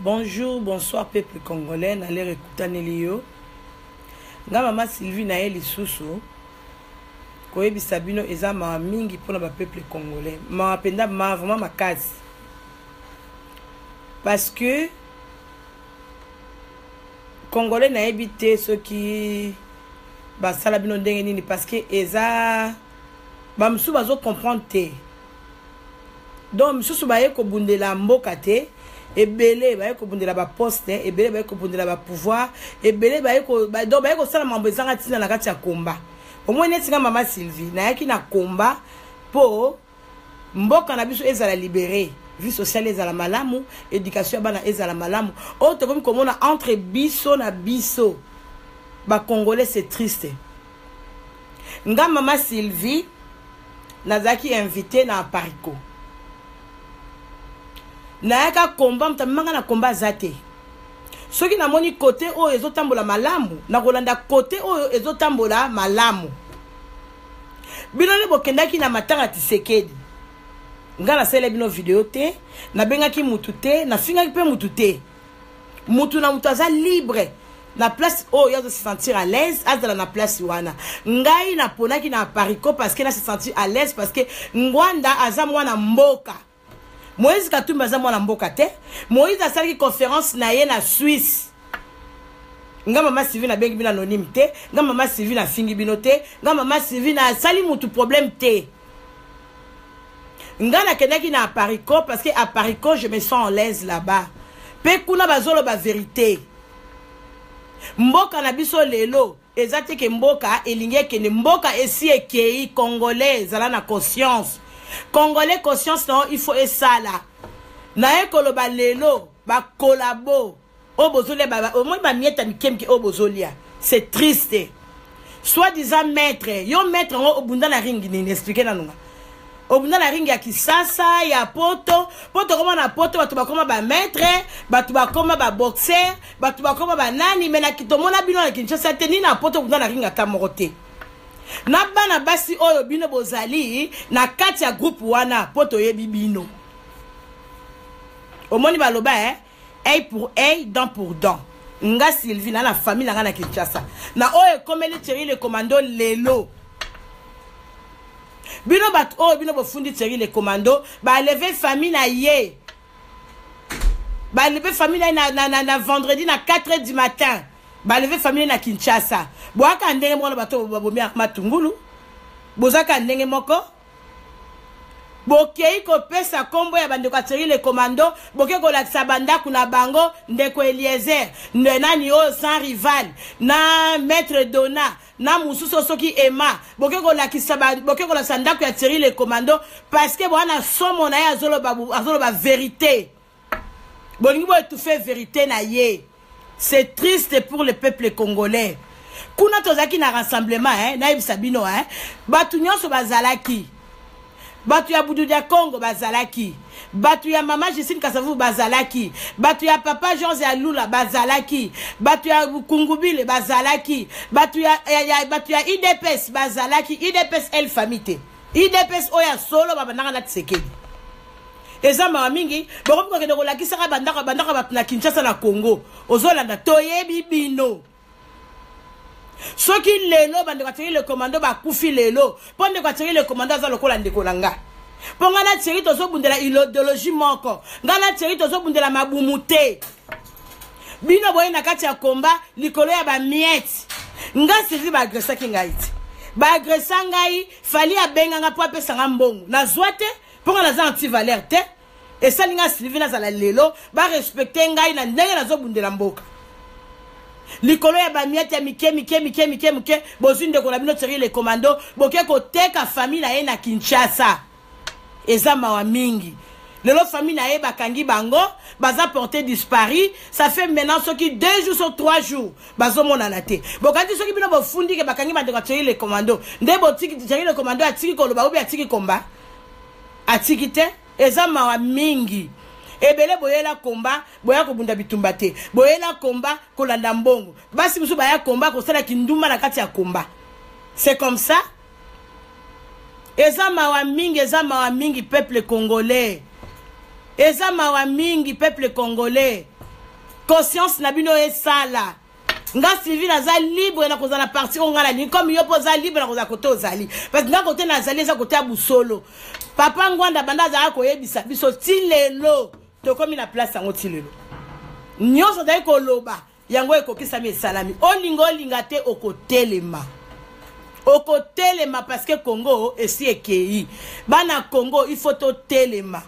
Bonjour, bonsoir peuple congolais, na lere ekutaneli yo. Nga mama Sylvie na ye lisusu koyebisa bino eza mawa mingi mpona ba peuple congolais. Mawa mpenza, mawa vraiment makasi. Parce que congolais nayebi te soki basala bino ndenge nini parce que eza bamosusu bazo comprendre te. Donc misusu baye kobundela mboka te, ebele baye kobundela ba poste, ebele baye kobundela ba pouvoir, ebele baye ko ba, donc baye kosala mambo ezanga ntina na kati ya komba. Omoni neti nga mama Sylvie nayaki na komba po mboka na biso ezala libere, vie sociale ezala malamu, education ya bana ezala malamu. Oyo tokomi komona entre biso na biso ba Congolais, c'est triste. Nga mama Sylvie nazalaki invité na Aparico. Nayaka komba, moto amemanga na komba aza te. Soki namoni kote oyo ezotambola malamu, nakolanda kote oyo ezotambola malamu. Bino nde bokendaki na matanga Tshisekedi. Nga nasaleli bino video te, nabengaki mutu te, nafingaki mpe mutu te. Mutu na mutu aza libre na place oyo azo se sentir à l'aise, azala na place wana. Ngai naponaki na Aparico parce que na se sentir à l'aise, parce que Ngwanda aza mwana mboka. Moïse Katumbi aza mwana mboka te. Moïse asalaki conférence na ye na Suisse. Nga mama Sylvie nabengi bino anonyme te, nga mama Sylvie nafingi bino te, nga mama Sylvie nasali mutu problème te. Nga nakendaki na Aparico parce que Aparico je me sens en l'aise là-bas. Pe kuna bazoloba vérité. Mboka na biso lelo eza te ke mboka elingi ekende, mboka esi ekei. Congolais ezala na conscience. Congolais conscience na yo il faut esala. Naye koloba lelo ba collabo oyo bozolia ba, omoni ba mieta mike mike oyo bozolia, c'est triste. Soit disant maître, yo maître ngo obunda na ring nini? Expliquer nanu nga. Obunda na ring ya Kisasa, ya Poto, po tokoma na Poto bato bakoma ba maître, bato bakoma ba boxer, bato bakoma ba nani, mais na tomona bino na Kinshasa te ni na Poto obunda na ring ata moko te. Na bana basi oyo bino bozali na kati ya groupe wana po toyebi bino. Omoni baloba œil pour œil, dent pour dent. Nga Sylvie na famille na nga na Kinshasa. Na oyo ekomeli Thierry le commando lelo. Bino bato oyo bino bofundi Thierry le commando, ba lever famille na ye. Ba lever famille na ye na vendredi na 4 heures du matin. Ba lever famille na Kinshasa. Boaka ndenge moko na bato babomi matungulu. Bozaka ndenge moko. Bokei kopesa kombo ya bandeko ya Thierry le commando, bokei kolakisa bandako na bango ndeko Eliezer, nde nani oyo sans rival, na maître Dona, na mosusu soki Emma, bokei kolakisa ba, bokei kolakisa ndako ya Thierry le commando parce que bwana somo na ye azoloba vérité. Bolingi bo étouffer vérité na ye. C'est triste pour le peuple congolais. Kuna tozalaki na rassemblement, hein, nayebisa bino, hein, bato nyonso bazalaki. Bato ya Budu ya Congo bazalaki. Bato ya Mama Justine Kasavubu bazalaki. Bato ya Papa Georges ya Lula bazalaki. Bato ya Kungubile bazalaki. Bato ya IDPS bazalaki. IDPS el famille te. IDPS oyo ya solo babandaka na Tshisekedi. Eza mawa mingi, bokomi kokende kolakisaka bandako bato na Kinshasa na Congo. Ozolanda toyebi bino. Soki lelo bandeko ya Thierry le commando bakufi lelo, po ndeko ya Thierry le commando aza lokola ndeko na nga. Po nga na Thierry tozobundela idéologie moko. Nga na Thierry tozobundela mabumu te. Bino boye na kati ya combat likolo ya ba miettes. Nga Sylvie ba agressaki ngai te. Ba agressa ngai, Fally abenga nga po apesa nga mbongo. Nazwa te, po nga naza anti-valeur te. Esali nga Sylvie nazala lelo, ba respecter ngai na ndenge nazobundela mboka. Likolo ya ba miettes ya mike mike mike mike mike, bozwi ndeko na bino Thierry le commando, boke koteka famille na ye na Kinshasa. Eza mawa mingi. Lelo famille na ye bakangi bango, baza porté disparu, ça fait maintenant soki 2 jours sur 3 jours bazomonana te. Bokanisi soki bino bofundi ke bakangi bandeko ya Thierry le commando, nde botiki Thierry le commando atiki koloba ou bien atiki komba? Atiki te. Eza mawa mingi. Ebele boyela komba, boya kobunda bitumba te. Boyela komba kolanda mbongo. Basi mosusu baya komba kosala kindumba na kati ya komba. C'est comme ça. Eza mawa mingi, eza mawa mingi peuple congolais. Eza mawa mingi peuple congolais. Conscience na bino esala. Nga Sylvie naza libre na kozala parti oyo nga nalingi, comme yo mpo oza libre na kozala kote ozali, parce que nga kote nazali eza kote ya busolo. Papa Ngwanda banda azalaka koyebisa biso ti lelo tokomi na place yango, ti lelo nyonso azali koloba yango ekokisami, esalami. Olinga olinga te, okotelema, okotelema, parce que Congo esi ekei. Bana Congo, il faut totelema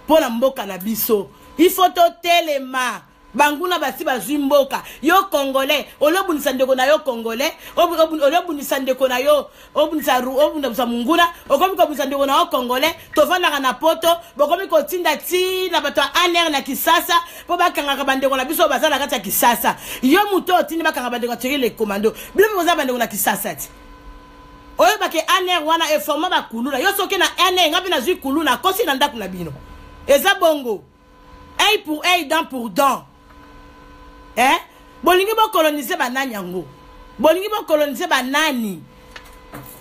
mpo na mboka na biso, il faut totelema. Banguna basi bazwi mboka. Yo Congolais, olobundisa ndeko na yo Congolais, olobundisa ndeko na yo, obundisa monguna, okomi kobundisa ndeko na yo Congolais. Tovandaka na Poto, bokomi kotinda ti na bato ya ANR na Kisasa mpo bakangaka bandeko na biso oyo baza na kati ya Kisasa. Yo moto otindi bakanga bandeko ya Thierry le Commando, bino mpe boza bandeko na Kisasa ti oyebake ANR wana eforma bakuluna. Yo soki na ANR, nga mpe nazwi kuluna, akosi na ndako na bino, eza bongo. Œil pour œil, dent pour dent. Eh, bolingi bokolonize banani yango? Bolingi bokolonize banani?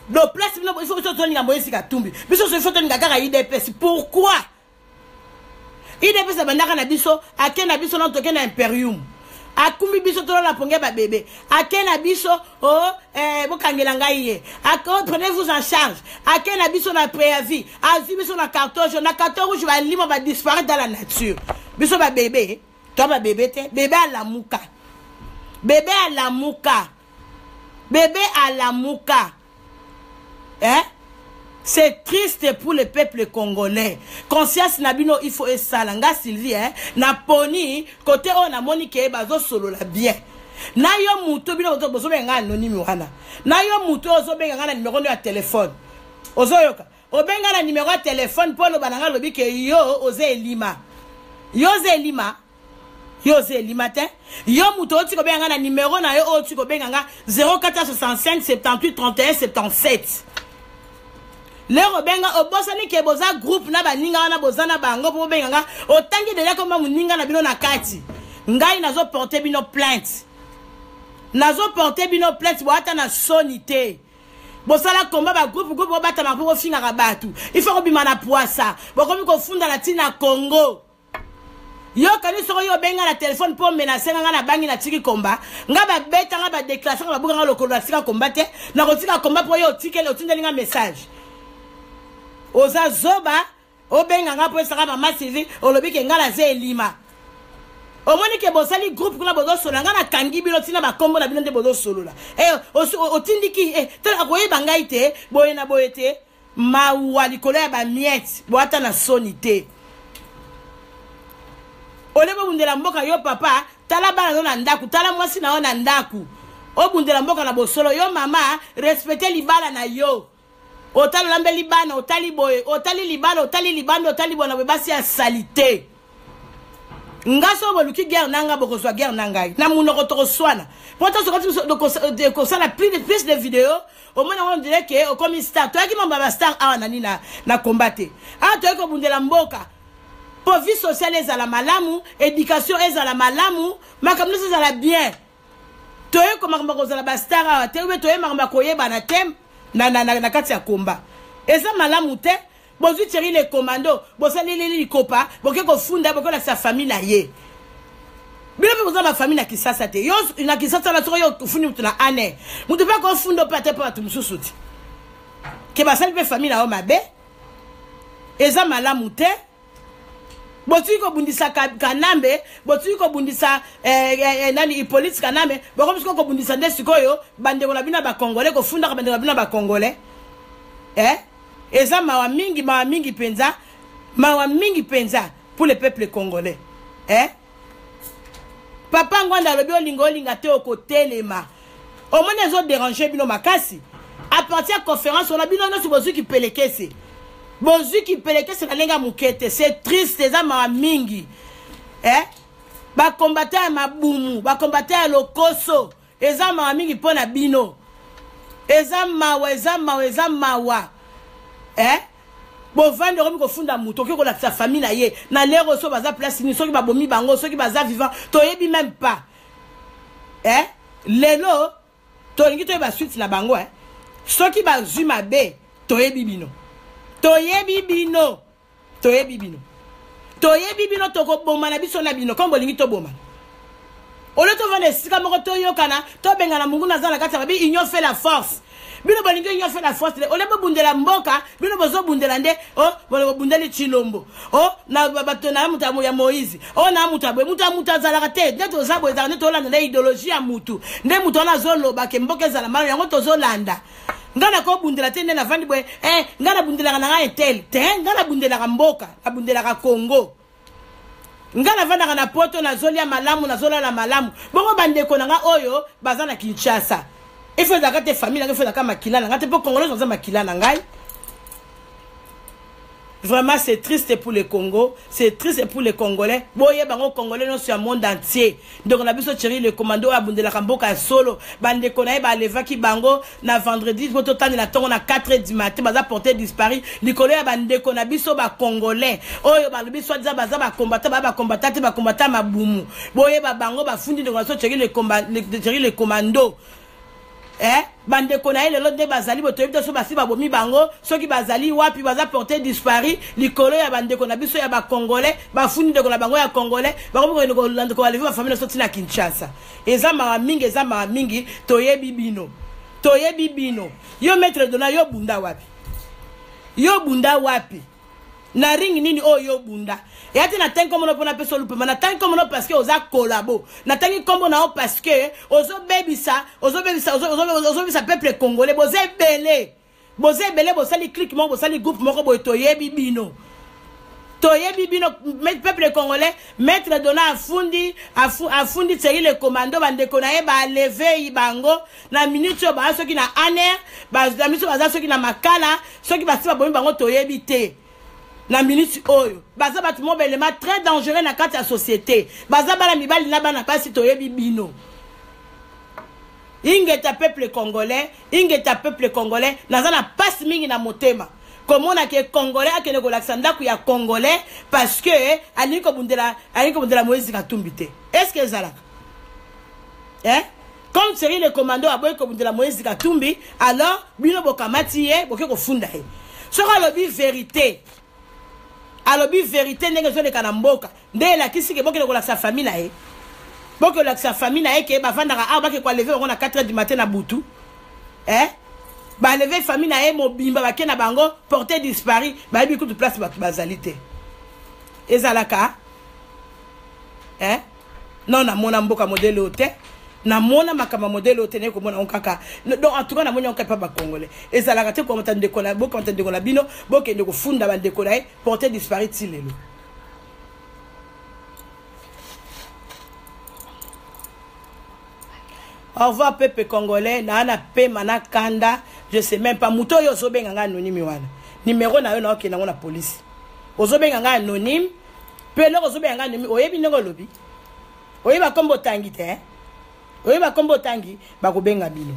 Do place bino, il faut biso tolinga Moïse Katumbi, biso so il faut tolinga kaka UDPS. Pourquoi UDPS abandaka na biso, ake na biso na toke na imperium, akumbi biso tolala ponge babebe, ake na biso o oh, eh, bokangela ngai ye, oh, prenez-vous en charge, ake na biso na préavis, azwi biso na carton jaune, na carton rouge, balima badisparaître dans la nature. Biso babebe, to babebe te, bebe alamuka, bebe alamuka, bebe alamuka, eh? C'est triste pour le peuple congolais. Conscience na bino il faut esala. Nga Sylvie, eh, na poni côté oyo namoni ke bazosolola bien. Na yo mutu bino bozobenga nga anonyme wana. Na yo mutu ozobenga nga na numéro ya téléphone. Ozoyoka. Obenga na numéro ya téléphone mpo oloba na nga, alobi ke yo oza elima. Yo oza elima. Yo oza elima te. Yo moto oti kobenga nga na numéro na yo oyo oti kobenga nga 0465 78 31 77. Lero obenga, obosani ke boza groupe na baninga wana, boza na bango mpo bobenga nga, otangi deja koma moninga na bino na kati. Ngai nazoporte bino plainte, nazoporte bino plainte. Boata na soni te, bosala komba bagroupe groupe, bobatamaka mpo bofingaka bato. Il faut kobima na pwasa, bokomi kofunda na ntina Congo. Yokani soko yo obenga na telefone mpo omenase nga, nga nabangi, natiki komba. Nga babeta nga, badeklase nga, babuka nga lokolo, natika komba te. Nakotika komba mpo yo otikeli, otindeli nga message? Oza zoba. Obenga nga mpo esaka mama Sylvie, olobi ke nga naza elima. Omoni ke bosali groupe kuna, bozosolola, nga nakangi bino ntina bakombo na bino nde bozosolola. Eh, otindiki eh, tala akoyeba ngai te boye na boye te. Mawa likolo ya bamiete, boata na soni te. Ole bobundela mboka. Yo papa, tala bana no na ndako, tala mwasi na yo na ndako, obundela mboka na bosolo. Yo mama, respecte libala na yo. Otali olambeli bana, otali boye, otali libala, otali libanda, otali boye na boye, basi ya salite. Nga so boluki guerre na nga, bokozwa guerre na ngai na monoko, tokoswana po to sokoti kosala plus de video. Omoni yango, on dirait ke okomi star. Toyaki mambo ya bastar awa nani na komba te. Awa toyaki kobundela mboka mpo vie sociale ezala malamu, éducation ezala malamu, makambo nyonso ezala bien. Toyeko makambo ya kozala bastar awa te, ube toye makambo ya koyebana te na kati ya komba. Eza malamu te. Bozwi Thierry le Commando, bosaleleli likopa, boke kofunda, boke kolakisa famille na ye. Bino mpe boza bafamille na Kisasa te. Yo na Kisasa na soko yo ofundi motu na ane, motu mpe akofunda mpe ate mpe bato mosusu te ke basali mpe famille na yo mabe. Eza malamu te. Botiki kobundisa Kanambe, botiki kobundisa nani, Hippolyte Kanambe, bokomi sikoyo kobundisa nde sikoyo bandeko na bino ya bacongolais, kofundaka bandeko na bino ya bacongolais, eh? Eza mawa mingi, mawa mingi mpenza, mawa mingi mpenza pour le peuple congolais, eh? Papa Ngwanda alobi olinga olinga te, okotelema. Omoni ezoderange bino makasi. À partir ya conférence wana, bino nyonso bozwi kipelekese, bozwi kipelekese na ndenge ya moke te. C'est triste, eza mawa mingi, eh? Bakombata ya mabumu, bakombata ya lokoso, eza mawa mingi mpo na bino. Eza mawa, eza mawa, eza mawa, eh? Bovandi, okomi kofunda moto, okoki kolakisa famille na ye na lero so baza place nini, soki babomi bango, soki baza vivant, toyebi même pas, eh? Lelo tolingi toyeba suite na bango, eh? Soki bazwi mabe, toyebi bino, toyebi bino, toyebi bino, toyebi bino. Tokoboma na biso na bino comme bolingi tobomana. Au lieu tovanda esika moko toyokana, tobengana monguna aza na kati ya babi, union fait la force. Bino bolingi union fait la force, au lieu bobundela mboka, bino bozobundela nde o oh, bobundeli Tshilombo, o oh, na bato na moto ya Moïse, o oh, na moto ya boye, moto ya moto azalaka te. Nde toza boye, ezalaka nde tolanda nde idéologie ya mutu, nde moto wana azoloba ke mboka ezala malamu, yango tozolanda. Ngai nakobundela te nde navandi boye, eh, ngai nabundelaka na ngai etel te, ngai nabundelaka mboka, nabundelaka Congo. Nga navandaka na poto, nazolia malamu, nazolala malamu. Bongo bandeko na nga oyo baza na Kinshasa, ifo ezalaka te famille na ngai, ifo ezalaka makila na ngai te, mpo Congolais aza makila na ngai. Vraiment, c'est triste pour le Congo, c'est triste pour les Congolais. Boye bango Congolais nyonso ya monde entier. Ndeko na biso Thierry le commando oyo abundelaka mboka ya solo, bandeko na ye balevaki bango na vendredi po totandela ntongo na 4 heures du matin, baza porté disparu likolo ya bandeko na biso ba Congolais oyo balobi soit disant baza ba combattant, ba ba combattant te, ba combattant mabumu. Boyeba bango bafundi ndeko na biso Thierry le combat, Thierry le commando. Eh, bandeko na ye lelo nde bazali boye, toyebi te soki basi babomi bango, soki bazali wapi, baza porte disparu likolo ya bandeko na biso ya bacongolais. Bafundi ndeko na bango ya Congolais, bakomi kokende kolanda koaleve bafamille na biso ntina Kinshasa. Eza mawa mingi, eza mawa mingi. Toyebi bino, toyebi bino. Yo maître Dona, yo bunda wapi? Yo bunda wapi? Na ring nini oyo yo bunda? Eya te natangi nkombo na mpona apesa olupema, natangi nkombo na parce que oza kolabo, natangi nkombo na yo parce que ozobebisa, ozobebisa, ozobebisa peuple congolais. Boza ebele, boza ebele, bosali clique moko, bosali groupe moko boye, toyebi bino, toyebi bino peuple congolais. Maître Dona afundi, afundi Thierry le commando, bandeko na ye balevei bango na minute oyo baza soki na aner, na minute oyo baza soki na Makala, soki basi babomi bango toyebi te. Na minute oyo baza bato moko belema très dangereux na kati ya société, baza bana mibali na bana basi, toyebi bino. Ingeta peuple congolais, ingeta peuple congolais. Naza na pasi mingi na motema komona ke Congolais akende kolakisa ndako ya Congolais parce que alingi kobundela, alingi kobundela Moïse Katumbi te. Est ce que ezalaka? Eh? Comme Thierry le commando aboyi kobundela Moïse Katumbi, alors bino bokamati ye, boke kofunda ye. Soki alobi vérité, alobi vérité ndenge ezoleka na mboka, nde elakisi ke bokende kolakisa famille na ye, boke kolakisa famille na ye ke bavandaka awa, bake koaleve bango na 4 heures du matin na butu. Eh? Baleve famille na ye mobimba, bake na bango porté disparu, bayebi kutu place bato bazali te. Ezalaka? Eh? Non, namona mboka modele oyo te, namona makambo ya modele oyo te, naye komona yango kaka. Donc en tout cas namoni yango kaka epa bacongolais. Ezalaka te kokamata ndeko na, bokamata ndeko na bino, bokende kofunda bandeko na ye porté disparu ti lelo. Au revoir peuple congolais, na na pema na kanda, je sais même pas moto oyo ozobenga nga anonyme wana. Numéro na yo na okenda ngo na police. Ozobenga nga anonyme, pe eloko ozobenga nga anonyme, oyebi ndenge olobi. Oyeba kombo otangi te. Oyeba kombo otangi, bakobenga bino.